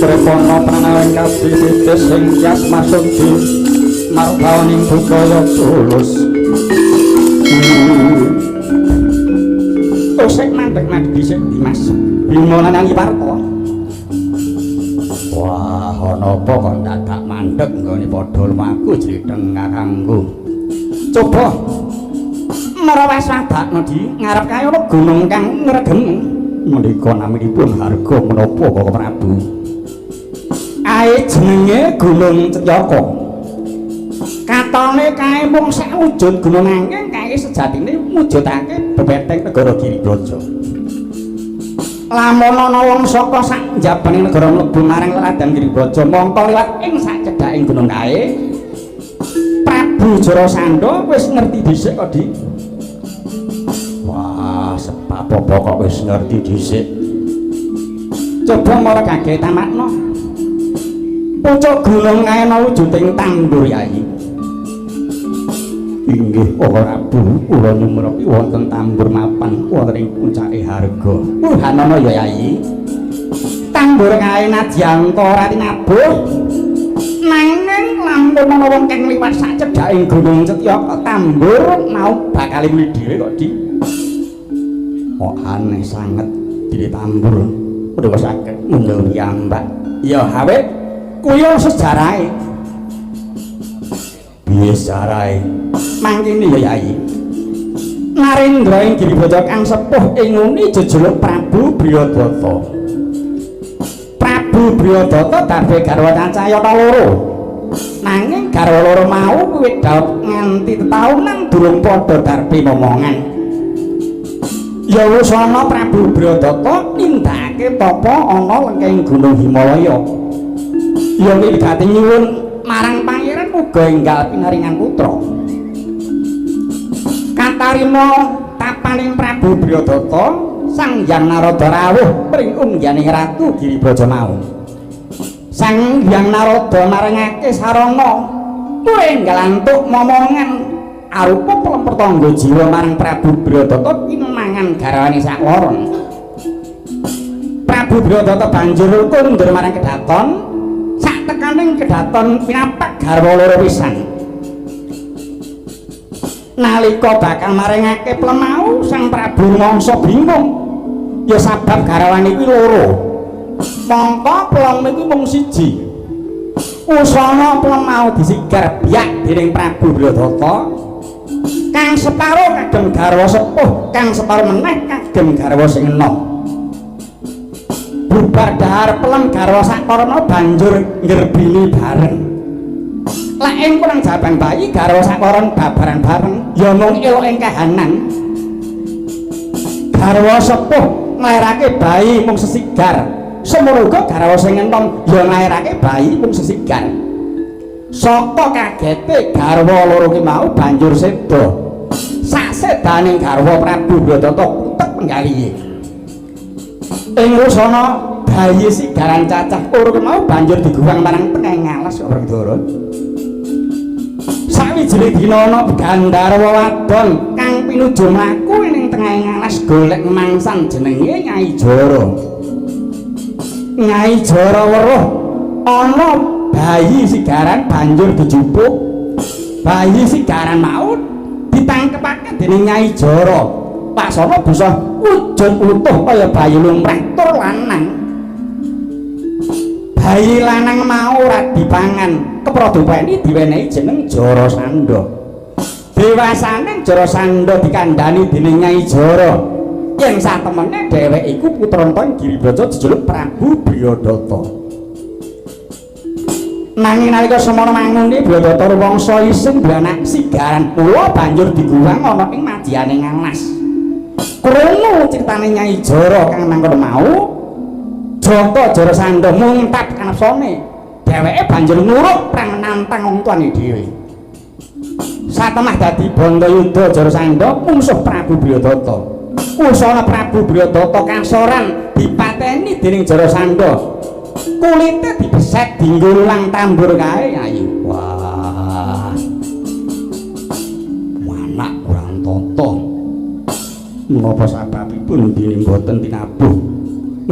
Trepana pranawing kabibitis sing kias masudi marbawaning budaya tulus. Osek mandek-mandek dhisik Dimas. Bima lan Parto. Wah, ana apa kok dadak mandek nggone padha lumaku jlitheng kakangku. Coba marawas wadakno di ngarep kae ana gunung kang ngregem. Menika naminipun harga menapa Bapak Prabu? Ae jenenge Gunung Cetyaka. Katone kae mung sawujud gunung nanging kae sejatine mujudake bebeteng negara Giribraja. Lamun ana wong saka sak njabaning negara mlebu marang leladan Giribraja mongko liwat ing sak cedhaking gunung kae. Prabu Jarasandha wis ngerti dhisik kok, Dik. Wah, sebab apa kok wis ngerti dhisik? Coba mara kage tamakno. Pucuk gunung kae ana wujuding tambur, Yai. Inggih, Prabu, kula nyumrepi wonten tambur mapan wonten ing puncake harga. Hanana ya, Yai. Tambur kae nadyan ora tinabuh. Nanging lamun ana wong kang liwat sak cedhaking Gunung Cetyaka, tambur mau bakal muni dhewe kok, Dik. Kok aneh sanget dene tambur menika saged mundur piyambak. Ya awit kuwi sejarahe. Piye sejarahe? Mangkene ya, Yai. Narendra ing Giribraja kang sepuh ing nguni jejuluk Prabu Briyadata. Prabu Briyadata darbe garwa cacah ana loro. Nanging garwa loro mau kuwi dhaup nganti tetaunan durung padha darbe momongan. Ya wusana Prabu Briyadata nindakake tapa ana lengking Gunung Himalaya. Ya wigati nyuwun marang pangeran muga enggal pinaringan putra. Katarima tapaning Prabu Briyadata, Sang Hyang Narada rawuh mring ungyaning Ratu Giribraja mau. Sang Hyang Narada marengake sarana tur enggal antuk momongan arupa pelem pertangga jiwa marang Prabu Briyadata kinangan garwane sakloron. Prabu Briyadata banjur kundur marang kedaton. Sak tekaning kedaton pinapak garwa loro pisan. Nalika bakal marengake pelem mau, Sang Prabu mangsa bingung. Ya sabab garwane kuwi loro. Mongko pelem iku mung siji. Usana pelem mau disigar biak dening Prabu Briyadata. Kang separo kagem garwa sepuh, kang separo meneh kagem garwa sing enom. Bubar dahar pelem garwa sakarana banjur nggerbini bareng. Lek ing kurang jabang bayi garwa sakaron babaran bareng, ya mung elok ing kahanan. Garwa sepuh nglairake bayi mung sesigar. Semono uga garwa sing enom ya nglairake bayi mung sesigar. Saka kagete garwa loro ki mau banjur seda. Sasedaning garwa Prabu Briyadata kutek penggalihe. Ing rusana bayi sigaran cacah loro ki mau banjur diguwang marang tengah alas kok Werkudara. Sawijining dina ana gandharwa wadon kang pinuju mlaku ning tengah alas golek mangsan jenenge Nyai Jara. Nyai Jara weruh ana bayi sigaran banjur dijupuk. Bayi sigaran mau ditangkepake dening Nyai Jara. Paksana bisa wujud utuh kaya bayi lumrah tur lanang. Bayi lanang mau ora dipangan, keprodupeni diwenehi jeneng Jarasandha. Dewasane Jarasandha dikandhani dening Nyai Jara. Yen satemene dheweke iku putranta Giribraja jejuluk Prabu Briyadata. Nanging nalika semana mangune Briyadata rumangsa isin duwe anak sigaran, mula banjur diguwang ana ing madyaning alas. Krungu critane Nyai Jara kang mangkono mau, Jaka Jarasandha muntap kanepsane. Dheweke banjur nguruk prang nantang wong tuane dhewe. Satemah dadi Bandayuda Jarasandha mungsuh Prabu Briyadata. Usana Prabu Briyadata kasoran dipateni dening Jarasandha. Kulite dibeset dinggo lulang tambur kae, Ayu. Wah. Anak kurang tata. Menapa sababipun dene mboten tinabuh?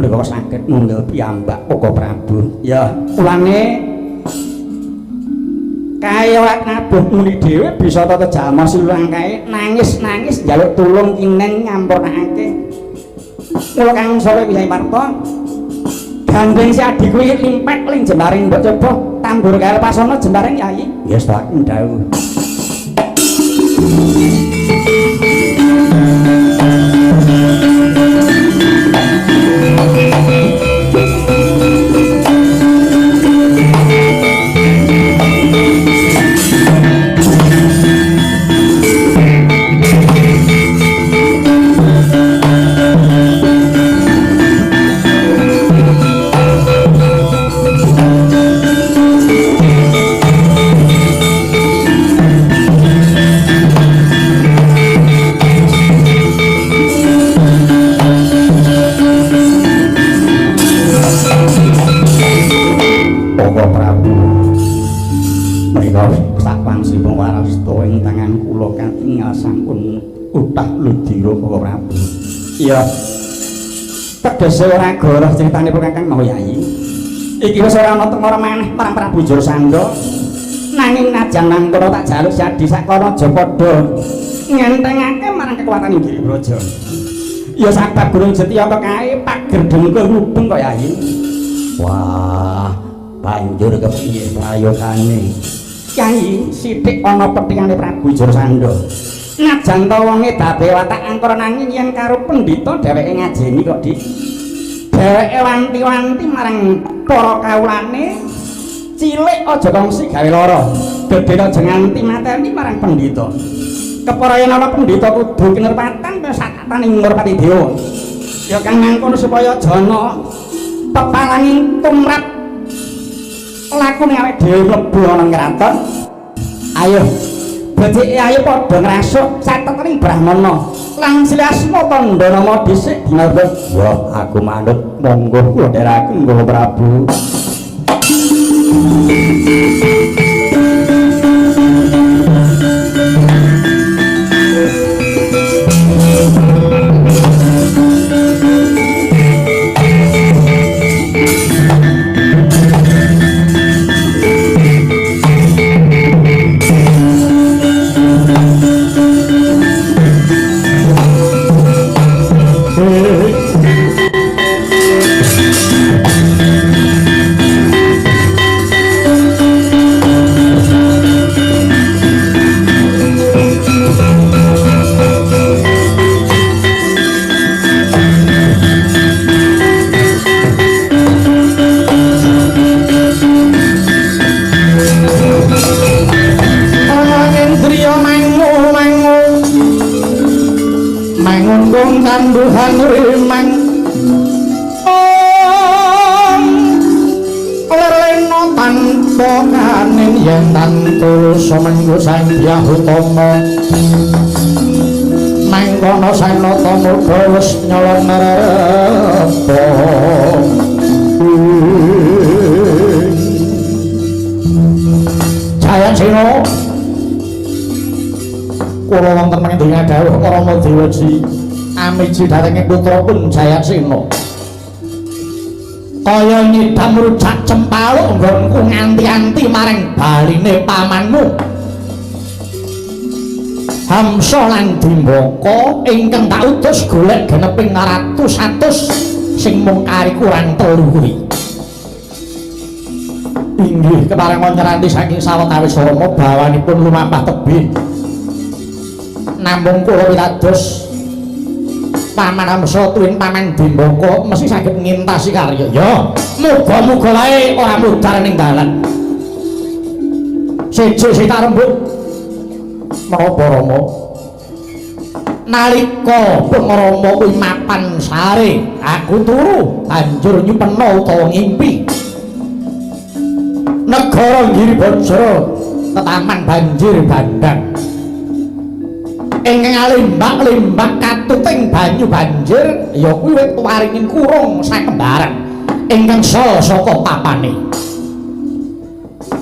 Menika saged nunggil piyambak Koko Prabu. Ya, ulane kae ora nabuh muni dhewe bisa ta jalma siluang kae nangis-nangis njaluk tulung kinen nyampurnakake. Mula kang sore Kyai Marto gandeng si adi kuwi limpek ling jembaring mbok coba tambur kae lepasana jembaring Kyai. Ya tak ndhawuh. Iya. Tegese ora goroh critane Kakang mau Yai. Iki wis ora ana tengara maneh marang Prabu Jarasandha. Nanging najan nangkara tak jaluk jadi sakana aja padha ngentengake marang kekuatan Giri Braja. Ya sabab Gunung Jeti apa kae pager dengkul mubeng kok Yai. Wah, banjur kepiye prayogane? Yai, sithik ana petingane Prabu Jarasandha. Najan ta wonge dabe watak angkara nanging yen karo pendhita dheweke ngajeni kok Dik. Dheweke wanti-wanti marang para kawulane cilik aja kongsi gawe lara. Gedhe aja nganti mateni marang pendhita. Kepara yen ana pendhita kudu kinurpatan kaya sakatane Ngurpati Dewa. Ya kang mangkono supaya aja ana pepalanging tumrap lakune awake dhewe mlebu ana kraton. Ayo becike ayo padha ngrasuk satetening brahmana lan silasma tandha nama dhisik dinarda. Ya aku manut, monggo kula dherekaken Bapak Prabu. Kanduhan rimang om lerleno tanpa kanin yen tantu sumengku sang Hyang Utama mangkono sanata muga wis nyolong nerapa. Jayasena kula wonten manggih dawuh Rama Dewaji amiji dhateng putra pun Jayasena kaya nyidam rujak cempaluk nggonku nganti-anti marang baline pamanmu Hamsa lan Dimbaka ingkang tak utus golek geneping ratus-atus sing mung kari kurang telu kuwi. Inggih keparenga nyranti saking sawetawis Rama bawanipun lumampah tebih. Namung kula pitados Paman Hamsa tuwin Paman Dimbaka mesti saged ngintasi karya. Ya, muga-muga wae ora mudhar ning dalan. Siji sing tak rembug menapa Rama? Nalika Rama kuwi mapan sare, aku turu banjur nyupena utawa ngimpi. Negara Giribajra tetaman banjir bandang. Ingkang alimbak-limbak katuting banyu banjir ya kuwi wit waringin kurung sakembaran ingkang saha saka papane.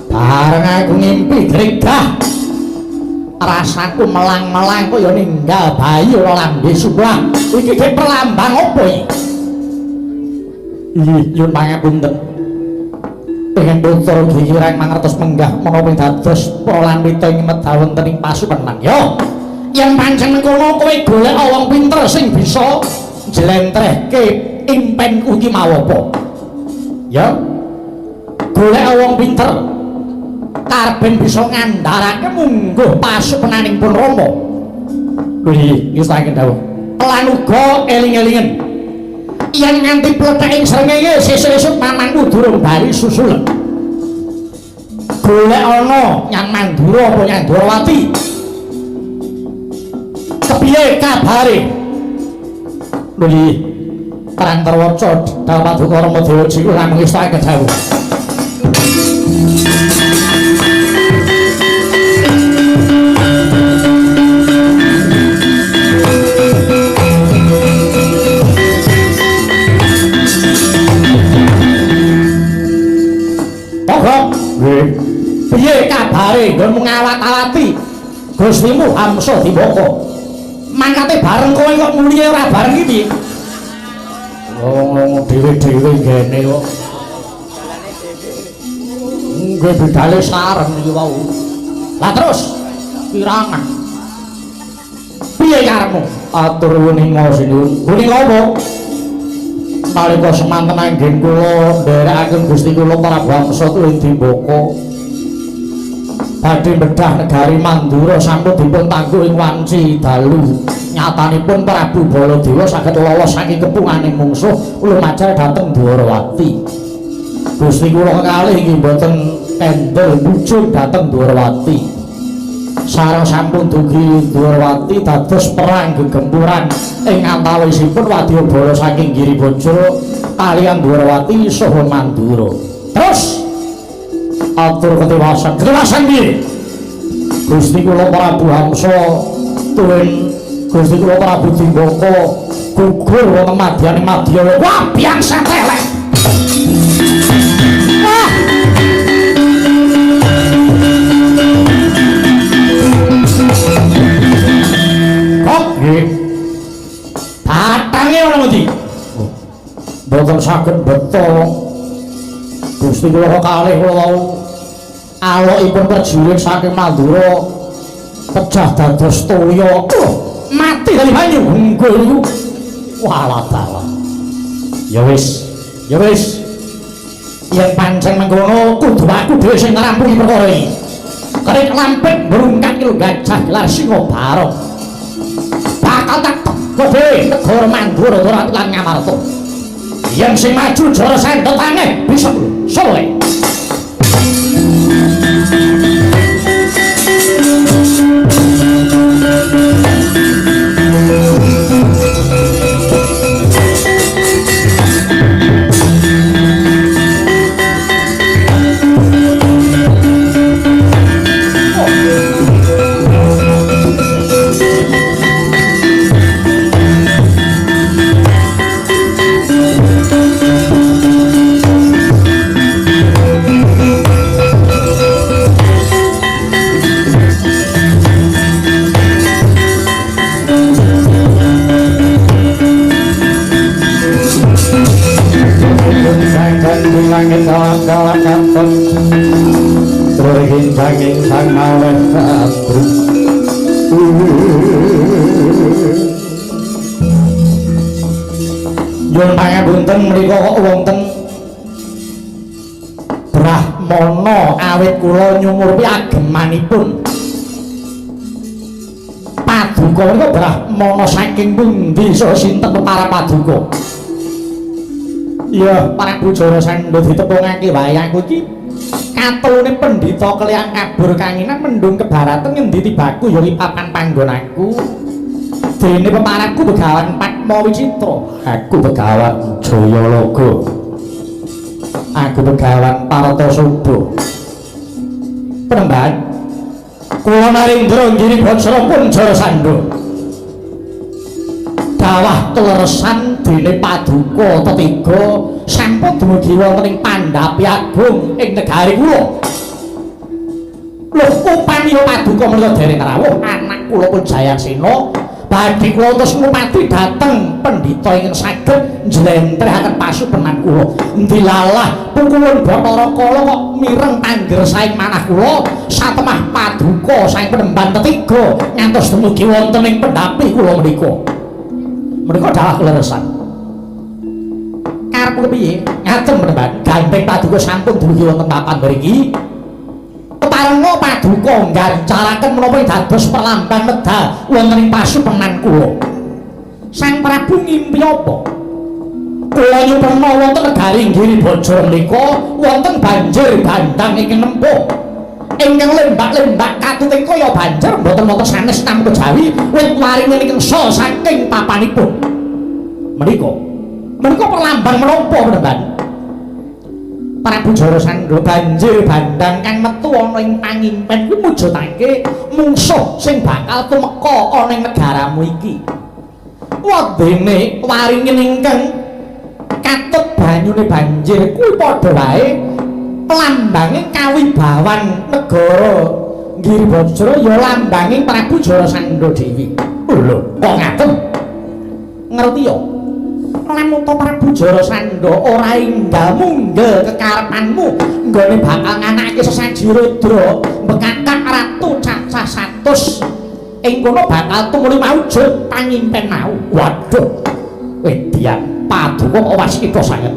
Bareng aku ngimpi gregah rasaku melang-melang kaya ninggal bayi ora lambe sumpah. Iki ge perlambang apa iki? Inggih, nyuwun pangapunten. Ingkang putra giyirang mangertos menggah menapa dados pralanwita ing medal wonten ing pasukenan. Yo, yen pancen mengkono kowe golek wong pinter sing bisa njlentrehke impenku iki mau apa. Ya. Golek wong pinter karben bisa ngandharake mungguh pasukenaning pun Rama. Lho iki nggih dawuh. Lan uga eling-elingen yen nganti plethek ing srengenge sesuk-esuk pamanku durung bali susulen. Golek ana nyang Mandura apa nyang Dwarawati. Kepiye kabare? Lho iki perang terwaca dawuh Paduka Rama Dewaji kula mangestake dawuh. Nggih. Piye kabare nggonmu ngawat-awati Gustimu Hamsa Dimbaka? Mangkate bareng kowe kok mulihe ora bareng iki piye? Wong dhewe-dhewe ngene kok. Nggih bidale sareng iki wau. Lah terus kirangan. Piye karepmu? Atur weninga sinuwun. Weninga apa? Nalika semanten anggen kula nderekaken Gusti kula Prabu Hamsa tuwin Dimbaka badhe bedhah negari Mandura sampun dipun tangguh ing wanci dalu. Nyatanipun Prabu Baladewa saged lolos saking kepunganing mungsuh lumajar dhateng Dwarawati. Gusti kula kekalih inggih boten kendel bujung dhateng Dwarawati. Sareng sampun dugi Dwarawati dados perang gegempuran ing antawisipun wadyabala saking Giribajra kaliyan Dwarawati saha Mandura. Terus atur ketiwasan. Ketiwasan piye? Gusti kula Prabu Hamsa tuwin Gusti kula Prabu Dimbaka gugur wonten madyaning Madya. Wah, biang setelek. Wah. Kok nggih. Batange ana ngendi? Mboten saged beto. Gusti kula kalih kula wau alokipun prajurit saking Mandura pecah dados toya. Mati dadi banyu. Nggih niku. Walah dalah. Ya wis, ya wis. Yen pancen mengkono kudu aku dhewe sing ngrampungi perkara iki. Kerik lampit mrungkat karo gajah gelar singa barong. Bakal tak teko dhewe negara Mandura ora lan Ngamarta. Yen sing maju Jarasandha tange bisa sapa? Langit kalang katon tergincang sang maweh kadru. Nyuwun pangapunten menika kok wonten Brahmana awit kula nyumurpi agemanipun. Paduka menika Brahmana saking pundi saha sinten para paduka? Iya, Prabu Jarasandha ditepungake wae aku iki katelune pendhita kliyang kabur kanginan mendung kebaratan ngendi tibaku ya papan panggonanku. Dene peparakku Begawan Padma Wicitra, aku Begawan Jayalaga, aku Begawan Partasaba. Penembahan kula Narendra Giribajra pun Jarasandha. Dawah kleresan dene paduka tetiga sampun dumugi wonten ing Pandhapi Agung ing negari kula. Lho upami paduka menika dereng rawuh anak kula pun Jayasena Badhe kula terus ngupati dhateng pendhita ingkang saged njlentrehaken pasupenan kula. Ndilalah pukulun Bathara Kala kok mireng pangger saing manah kula satemah paduka saing penemban tetiga ngantos dumugi wonten ing pendhapi kula menika. Menika dalah kleresan. Karepmu kepiye? Ngaten penemban, gandeng paduka sampun dumugi wonten papan mriki. Keparenga paduka nggancaraken menapa dados perlambang medal wonten ing pasupenan kula. Sang Prabu ngimpi apa? Kula nyupena wonten negari Giribajra menika wonten banjir bandang ingkang nempuh. Ingkang lembak-lembak katuting kaya banjir mboten wonten sanes namung kejawi wit waringin ingkang sa saking papanipun. Menika menika perlambang menapa penemban? Prabu Jarasandha banjir bandang kang metu ana ing pangimpen kuwi mujudake mungsuh sing bakal tumeka ana ing negaramu iki. Wadene waringin ingkang katut banyune banjir kuwi padha wae lambange kawibawan negara Giribajra ya lambange Prabu Jarasandha dhewe. Lho, kok ngaten? Ngerti ya? Lamun to Prabu Jarasandha ora enggal munggel kekarepanmu nggone bakal nganakake sesaji rudra mbekakak ratu cacah 100 ing kono bakal tumuli maujud pangimpen mau. Waduh, wedian paduka kok waskita sanget.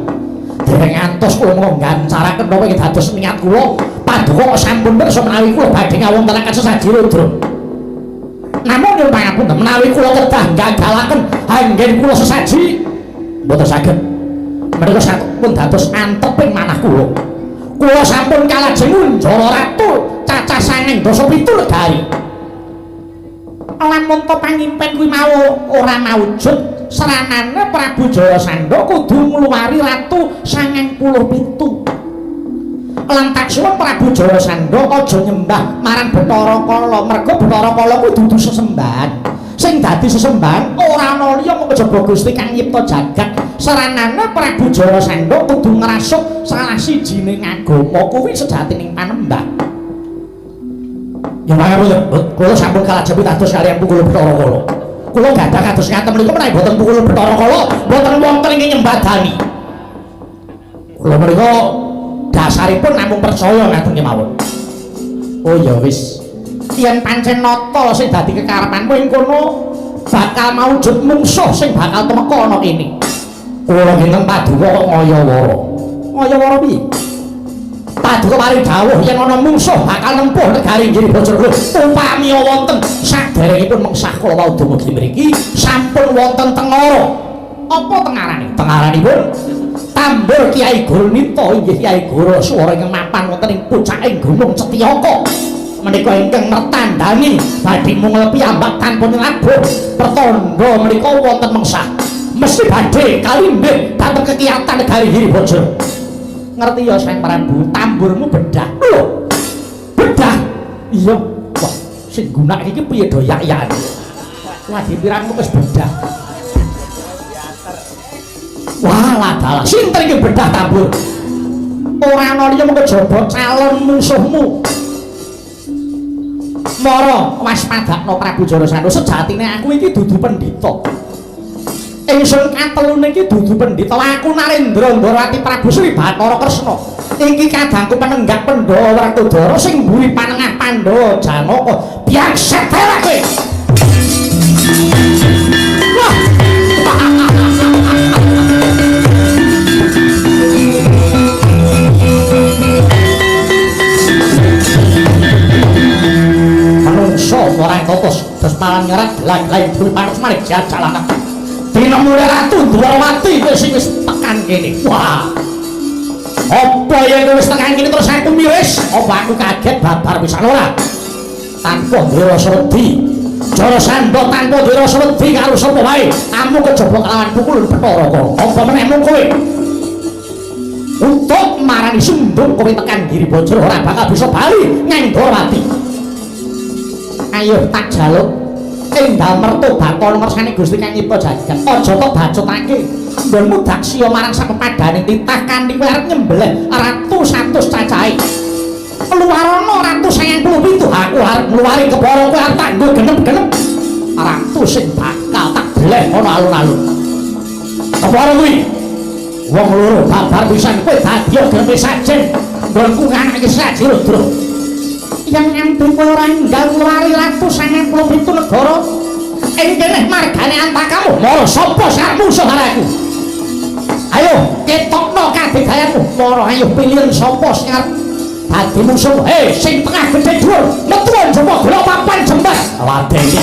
Dereng ngantos kula nggancaraken napa ing dados niat kula, paduka kok sampun pirsa menawi kula badhe ngawontenaken sesaji rudra. Namung nyuwun pangapunten menawi kula kedah gagalaken anggen kula sesaji mboten saged. Menika sampun dados anteping manah kula. Kula sampun kalajeng unjara ratu cacah 97 negari. Lamun to pangimpen kuwi mau ora maujud, seranane Prabu Jarasandha kudu ngluwari ratu 97. Lan tak suwun Prabu Jarasandha aja nyembah marang Bathara Kala, merga Bathara Kala kuwi dudu sesembahan. Sing dadi sesembahan ora ana liya mung kejaba Gusti kang nyipta jagat. Seranane Prabu Jarasandha kudu ngrasuk salah sijining agama kuwi sejatining panembah. Ya pangapunten, kula sampun kalajeng pitados kaliyan pukul Bathara Kala. Kula gadah kados ngaten menika menawi boten pukul Bathara Kala, boten wonten ing nyembadani. Kula menika dasaripun namung percaya ngaten kemawon. Oh ya wis. Yen pancen nata sing dadi kekarepanmu ing kono bakal maujud mungsuh sing bakal tumeka ana kene. Kula kinten paduka kok ngaya-wara. Ngaya-wara piye? Paduka paring dawuh yen ana mungsuh bakal nempuh negari Giribajra. Lho, upami wonten saderengipun mengsah kula wau dumugi mriki sampun wonten tengara. Apa tengarane? Tengaranipun Tambur Kyai Gurnita inggih Kyai Goro swara ingkang mapan wonten ing pucaking Gunung Setyaka. Menika ingkang mertandani badhe mungel piyambak tanpa nyelabuh pertanda menika wonten mengsah. Mesti badhe kalimbih dhateng kekiyatan negari Giribajra. Ngerti ya Sang Prabu, tamburmu bedah. Lho. Bedah. Iya. Wah, sing gunake iki piye do yak-yakan. Lagi pirangmu wis bedah. Wah, ladalah sinten iki bedah tambur? Ora ana liya mung kejaba calon musuhmu. Mara waspadakno Prabu Jarasandha, sejatine aku iki dudu pendhita. Ingsun katelune iki dudu pendhita, aku Narendra Ndorowati Prabu Sri Bathara Kresna. Iki kadangku penenggak Pandhawa Werkudara sing mburi panengah Pandhawa Janaka. Biang setelek kowe. Wah. Manungsa ora totos terus malah nyerat gelang-gelang bumi panus manik jajalanan. Dinemune Ratu Dwarawati wis wis tekan kene. Wah. Apa yen wis tekan kene terus aku miris? Apa aku kaget babar pisan ora? Tanpa duwe rasa wedi. Jarasandha tanpa duwe rasa wedi karo sapa wae, amung kejaba kelawan pukulun Bathara Kala. Apa meneh mung kowe? Untuk marani sundung kowe tekan Giribajra ora bakal bisa bali nyang Dwarawati. Ayo tak jaluk enggal mertobat ana ngersane Gusti kang nyipta jagat. Aja tok bacotake. Nggonmu daksya marang sapepadane titah kanthi kowe arep nyembelih ratu 100 cacahe. Keluarana ratu 97, aku arep ngluwari kepara kowe arep tak nggo genep-genep. Ratu sing bakal tak deleh ana alun-alun. Apa arep kuwi? Wong loro babar pisan kowe dadi grepe sajen. Nggonku nganake saji Rudra. Yang nganti kowe ora enggal ngluwari Ratu 97 negara. Ing kene margane Antakamu. Mara sapa sing arep musuh karo aku? Ayo ketokno kadegayanmu. Mara ayo pilihan sapa sing arep dadi musuh. Hei, sing tengah gedhe dhuwur, metu njaba golek papan jembar. Ladeni.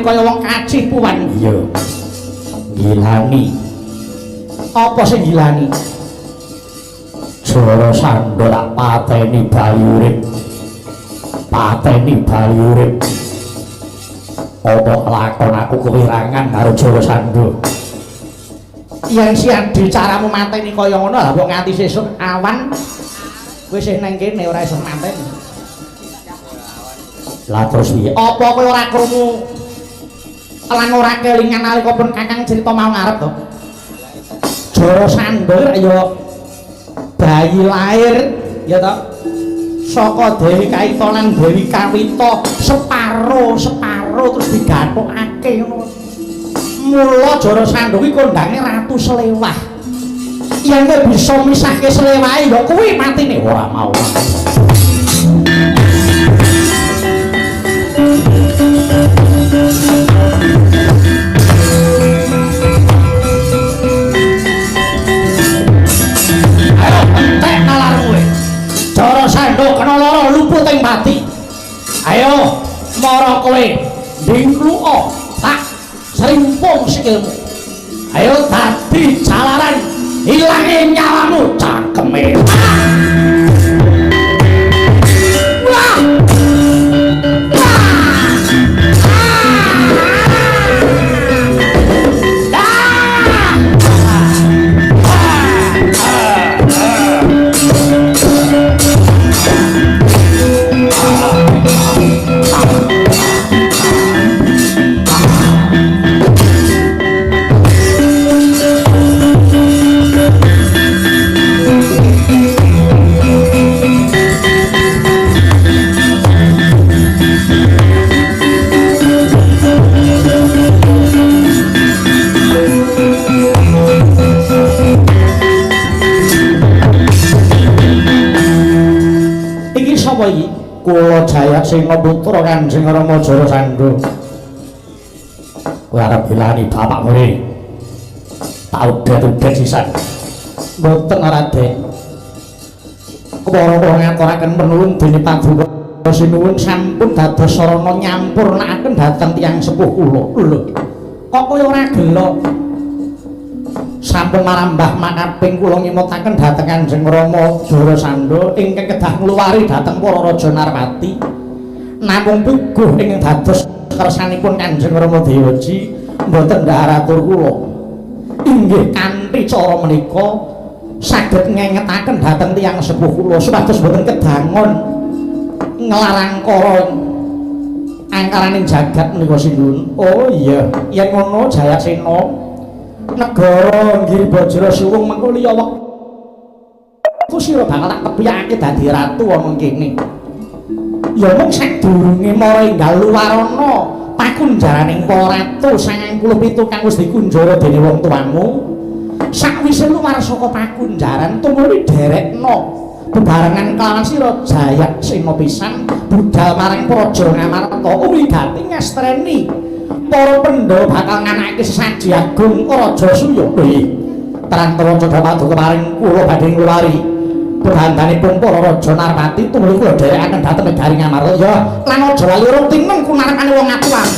Kaya wong kacih puwan. Iya. Gilani. Apa sing gilani? Jarasandha tak pateni bali urip. Pateni bali urip. Apa kelakon aku kewirangan karo Jarasandha? Yen siadi caramu mateni kaya ngono lha kok nganti sesuk awan kowe isih nang kene ora iso mateni. Lah terus piye? Apa kowe ora krungu lan ora kelingan nalika pun kakang cerita mau ngarep to? Jarasandha ya bayi lahir ya to saka Dewi Kaita lan Dewi Kawita separo-separo terus digathukake ngono. Mula Jarasandha kuwi kondange Ratu Selewah. Yen kowe bisa misahke Selewahe ya kuwi matine ora mau. Ayo entek nalar kowe. Jarasandha kena lara luput ing pati. Ayo mara kowe ndingkluka tak serimpung sikilmu. Ayo dadi jalaran ilange nyawamu cangkeme. Wah! Wah! Sapa iki? Kula Jayasena putra Kanjeng Rama Jarasandha. Kowe arep belani bapakmu rene. Tak udet-udet sisan. Mboten Raden. Kepara kula ngaturaken penuwun dene paduka sinuwun sampun dados sarana nyampurnakaken dhateng tiyang sepuh kula. Lho. Kok kaya ora gelo? Sampun marambah makaping kula ngimutaken dhateng Kanjeng Rama Jarasandha ingkang kedah ngluwari dhateng para raja Narpati. Namung puguh ingkang dados kersanipun Kanjeng Rama Dewaji mboten ndhahar atur kula. Inggih kanthi cara menika saged ngengetaken dhateng tiyang sepuh kula supados mboten kedangon nglarang kara angkaraning jagat menika sinuwun. Oh iya, yen ngono Jayasena, negara Giribajra suwung mengko liya wektu sira bakal tak kepiyake dadi ratu ana kene. Ya mung sadurunge mara enggal luwarana pakunjaraning para ratu 97 kang wis dikunjara dening wong tuamu. Sakwise luwar saka pakunjaran tumuli derekno bebarengan kelawan sira Jayasena pisan budal marang Praja Ngamarta wigati ngastreni para Pandhawa bakal nganakake sesaji agung Raja Suya. Prantara cedha paduka paring kula badhe ngluwari bebandanipun para raja Narpati tumuli kula dherekaken dhateng negari Ngamarta. Ya lan aja lali urung tineng kunarkane wong atuan.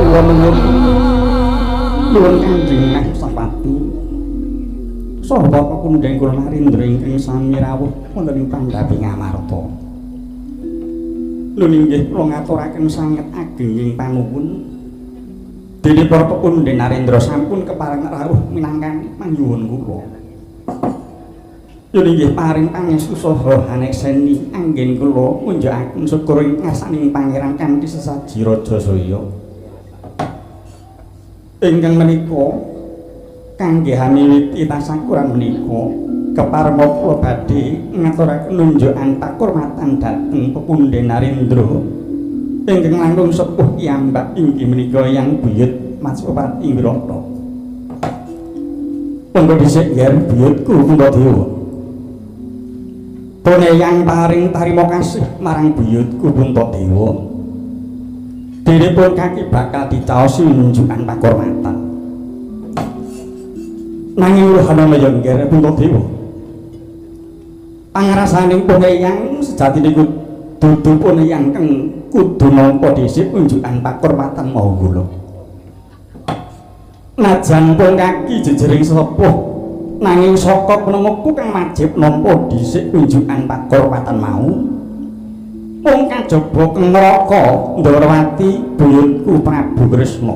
Kula nuwun nuwun Kanjeng Ngasapati saha Bapak Kundheng kula Narendra ingkang sami rawuh wonten ing Pandhapi Ngamarta. Lho inggih kula ngaturaken sanget agenging panuwun dene para pepundhen Narendra sampun kepareng rawuh minangkani panyuwun kula. Yun inggih paring pangestu saha hanekseni anggen kula ngunjukaken syukur ing ngarsaning Pangeran kanthi sesaji raja saya. Ingkang menika kangge hamiwiti tasakuran menika keparma kula badhe ngaturaken nunjukan pakurmatan dhateng pepundhen Narendra ingkang langkung sepuh piyambak inggih menika Yang Buyut Matsupati Wirata. Monggo dhisik nger buyutku Puntadewa. Pune yang paring tarima kasih marang buyutku Puntadewa. Dene pun kaki bakal dicaosi nunjukan pakurmatan. Nanging ruhana ya ngger Puntadewa. Pangrasaning pune yang sejatine kudu pune yang kang kudu nampa dhisik unjukan pakurmatan maha kula. Najan pun kaki jejering sepuh nanging saka penemuku kang wajib nampa dhisik unjukan pakurmatan mau. Mung kajaba keng neraka Ndorowati buyutku Prabu Kresna.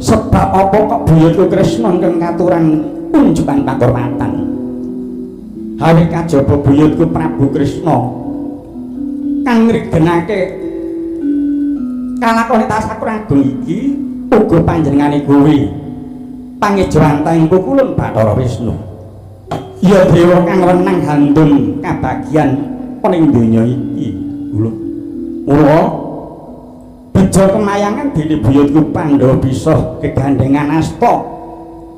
Sebab apa kok buyutku Kresna ingkang katuran unjukan pakurmatan? Hawe kajaba buyutku Prabu Kresna kang ngrigenake kalakone tasakur agung iki uga panjenengane kuwi pangejawantahing pukulun Bathara Wisnu. Ya dewa kang wenang handum kabagyan ana ing donya iki. Lho. Mula bejo kemayangan dene buyutku Pandhawa bisa kegandengan asta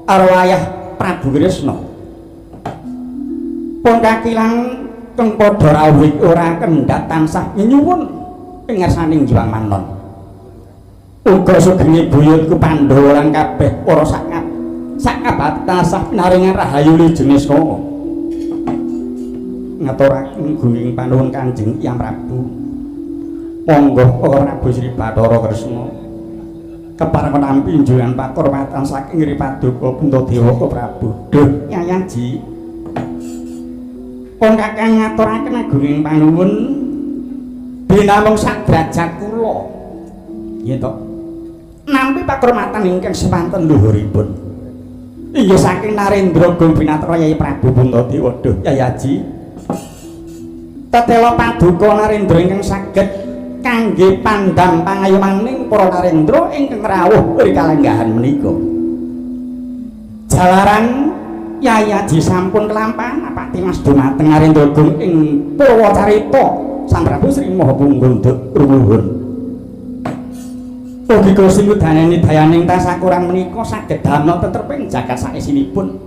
karo ayah Prabu Kresna. Pun kakilang kang padha rawuh ora kendhat tansah nyuwun ing ngarsaning Hyang Manon. Uga sugenge buyutku Pandhawa lan kabeh para sakabat tansah pinaringan rahayu jenis kala. Ngaturaken gunging panuwun Kanjeng Hyang Prabu. Monggo Prabu Sri Bathara Kresna kepareng nampi unjukan pakurmatan saking Ri Paduka Puntadewa Prabu. Duh Yayaji. Pun kakang ngaturaken agunging panuwun binamung sak derajat kula. Nggih to. Nampi pakurmatan ingkang semanten luhuripun. Inggih saking Narendra Gung Binatra Yai Prabu Puntadewa. Duh Yayaji. Tetela paduka Narendra ingkang saged kangge pandham pangayomaning para Narendra ingkang rawuh ing kalenggahan menika. Jalaran Yayaji sampun kelampahan apati mas dumateng Narendra Gung ing Purwacarita Sang Prabu Sri Maha Punggung Rumuhun. Ugi Gusti ngudaneni dayaning tasakuran menika saged damel tetreping jagat saesinipun.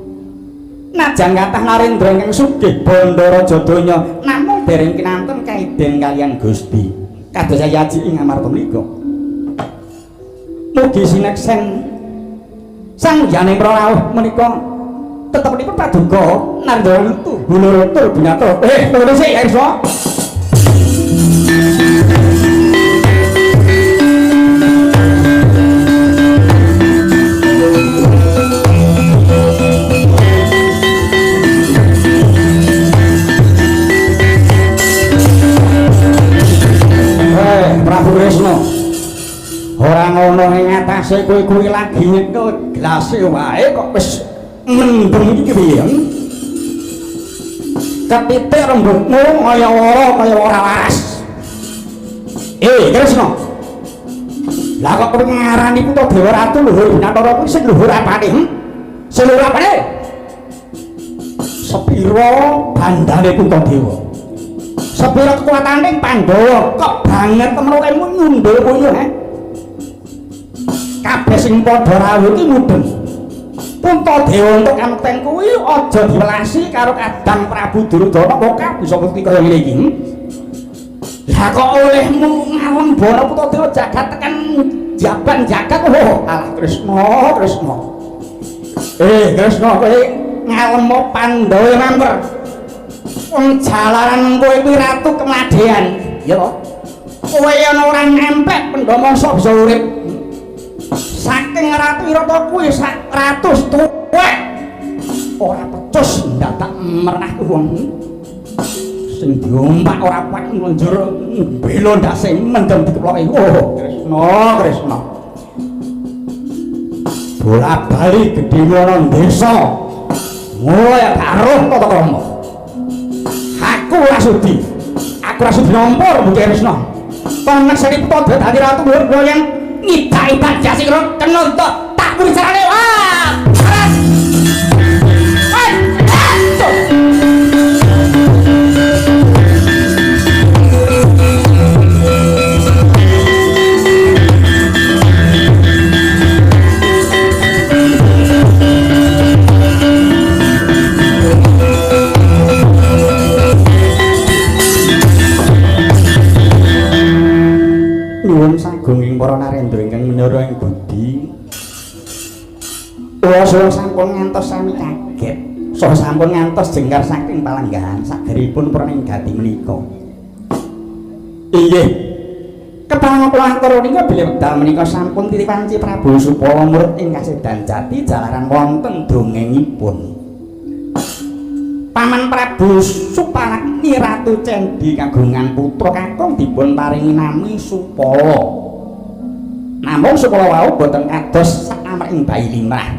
Najan kathah Narendra ingkang sugih bandha raja donya namung dereng kinanten kaiden kaliyan Gusti. Kados Yayaji ing amarta menika. Mugi sineksen sang yaning rawuh menika tetepipun paduka Narendra Lutu Hulur Binata. Nuwun sik Ersa. Prabu Kresna. Ora ngono ing atase kowe kuwi lagi nyekel glase wae kok wis mendem iki piye? Ketitik rembugmu kaya ora kaya ora waras. Kresna. Lah kok kowe ngarani Puntadewa Ratu luhur Binatara kuwi sing luhur apane? Sing luhur apane? Sepira bandane Puntadewa? Sepira kekuatane Pandhawa kok banget temen olehmu nyundul koyo he? Kabeh sing padha rawuh iki mudeng. Puntadewa entuk kamten kuwi aja diwelasi karo kadang Prabu Duryudana kok bisa bukti kaya ngene iki. Lah kok olehmu ngalembana Puntadewa jagat tekan jaban jagat. Oh, alah Kresna, Kresna. Kresna kowe ngalemo Pandhawa mamper. Wong jalaran kowe kuwi ratu kemladean, ya to? Kowe ana ora nempek Pandhawa mosok bisa urip. Saking Ratu Wirata kuwi 100 tuwek ora pecus ndadak merenah wong sing diompak ora kuat njur bela ndase mendem dikeploki. Oh Kresna, Kresna. Bola bali gedhe ana desa. Ngono ya gak roh tata krama. Aku ora sudi. Aku ora sudi nampa rembuke Kresna. Kon nekseni putra dadi ratu kula yang ngidak-idak jasi kula kena entuk tak wicarane. Wah! Aras. Hei! Nyuwun sagunging para narendra ingkang minyara ing budi. Kula suwun sampun ngantos sami kaget. Saha sampun ngantos jengkar saking palanggahan sageripun praning gati menika. Inggih. Kepareng kula atur menika bilih wekdal menika sampun titipanci Prabu Supala murid ing kasedan jati jalaran wonten dongengipun. Paman Prabu Supalakni Ratu Cendi kagungan putra kakung dipun paringi nami Supala. Namung Supala wau boten kados sakamring bayi limrah.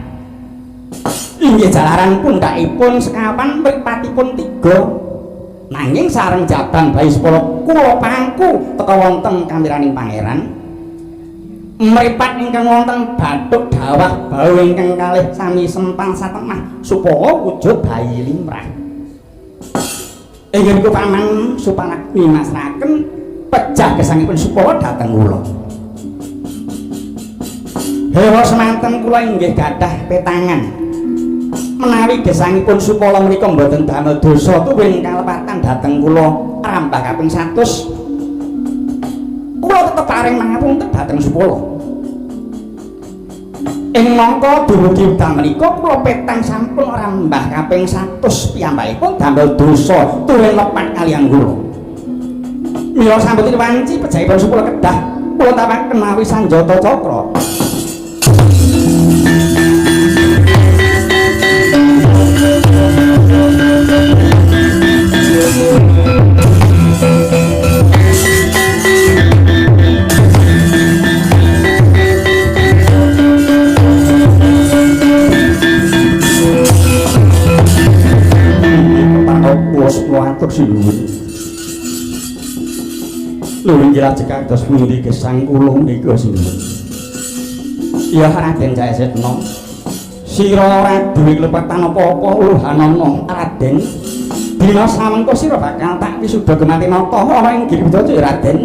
Inggih jalaran pundhakipun sekawan mripatipun tiga. Nanging sareng jabang bayi Supala kula pangku teka wonten kamiraning pangeran. Mripat ingkang wonten bathuk dawah bau ingkang kalih sami sempang satemah Supala wujud bayi limrah. Inggih niku Paman Supalakni masrahaken pejah gesangipun Supala dhateng kula. Hewa semanten kula inggih gadah petangan. Menawi gesangipun Supala menika mboten damel dosa tuwin kalepatan dhateng kula rambah kaping 100. Kula tetep paring mangapunten dhateng Supala. Ing mangka dumugi wekdal menika kula petang sampun rambah kaping 100 piyambakipun damel dosa tuwin lepat kaliyan kula. Mila sampun wanci pejahipun Supala kedah kula tapaken mawi sanjata cakra. Atur sinuwun. Lho inggih lajeng kados pundi gesang kula menika sinuwun. Ya Raden Jayasetna. Sira ora duwe klepetan apa-apa uluhanana Raden. Dina samengko sira bakal tak wisuda gemati nata ana ing Giri Wijaja Raden.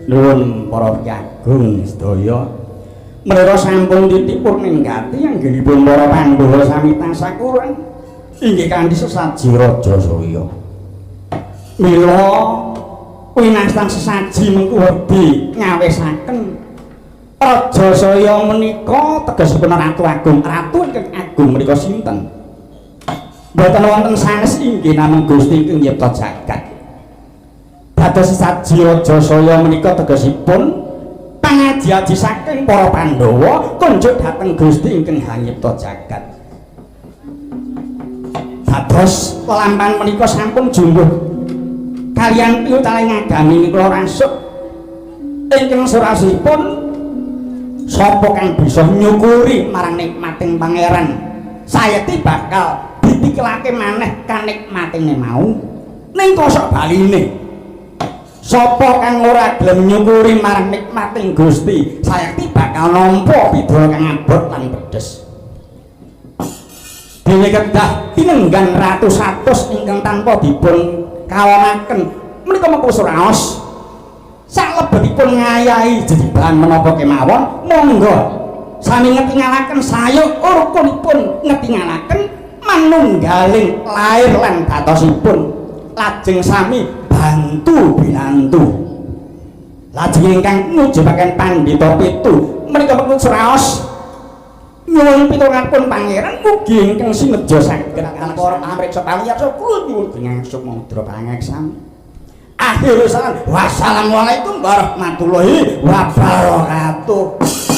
Nuwun para piyagung sedaya menika sampun titipur ning gati anggenipun para Pandhawa sami tasakuran inggih kanthi sesaji raja saya. Mila winastan sesaji mengku wedi nyawisaken raja saya menika tegesipun ratu agung. Ratu ingkang agung menika sinten? Mboten wonten sanes inggih namung Gusti ingkang nyipta jagat. Dados sesaji raja saya menika tegesipun pangaji-aji saking para Pandhawa kunjuk dhateng Gusti ingkang hanyipta jagat. Dados lelampahan menika sampun jumbuh kaliyan piwutaling agami kula rasuk ingkang surasipun sapa kang bisa nyukuri marang nikmating pangeran sayekti bakal ditikelake maneh kanikmatine mau. Ning kosok baline sapa kang ora gelem nyukuri marang nikmating Gusti sayekti bakal nampa pidana kang abot lan pedes. Dene kedah tinenggan ratu satus ingkang tanpa dipun kawonaken menika mengko suraos salebetipun ngayahi jejibahan menapa kemawon monggo sami ngetingalaken sayuk rukunipun ngetingalaken manunggaling lair lan datosipun lajeng sami bantu binantu lajeng ingkang ngujubaken pandhita pitu menika mengko suraos nyuwun pitulunganipun pangeran mugi ingkang sineja saged para pamriksa pamiyarsa kula nyuwun sukma mudra pangeksan. Akhirul salam. Wassalamualaikum warahmatullahi wabarakatuh.